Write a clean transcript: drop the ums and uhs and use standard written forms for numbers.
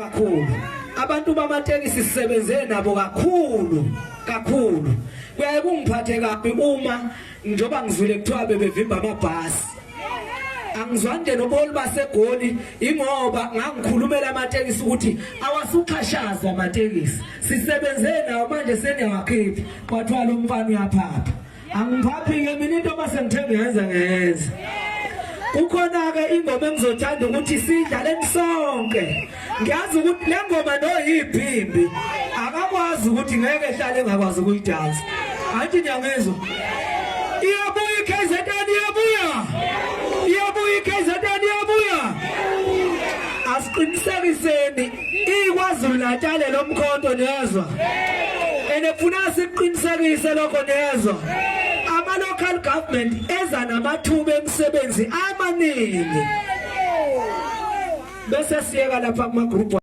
Kakhulu abantu bamatekisi sisebenze nabo kakhulu kakhulu. Kuyaye kungiphathe kabi uma njengoba ngizwile kuthiwa bebevimba amabhasi. Angizwani nje noboli baseGoli, ingoba ngangikhulumela amatekisi ukuthi awasuxhashazwa amatekisi, sisebenze nawo, manje seniyawakhipha. Kwathiwa lo mfana uyaphapha. Angiphaphi-ke mina, into mase ngithe ngiyenza ngiyenza. Kukhona-ke ingoma engizothanda ukuthi siyidlaleni sonke. Ngiyazi ukuthi le ngoma noyibhimbi akakwazi ukuthi ngeke ehlale engakwazi ukuyidansa. Anti niyangizwa? Iyabuya iKZN, iyabuya, iyabuya iKZN, iyabuya. Asiqinisekiseni iKwaZulu Natal lomkhonto, niyezwa? Ene funa siqinisekise lokho, niyezwa? Ama local government eza namathuba emisebenzi amaningi, bese siyeka lapha kuma group.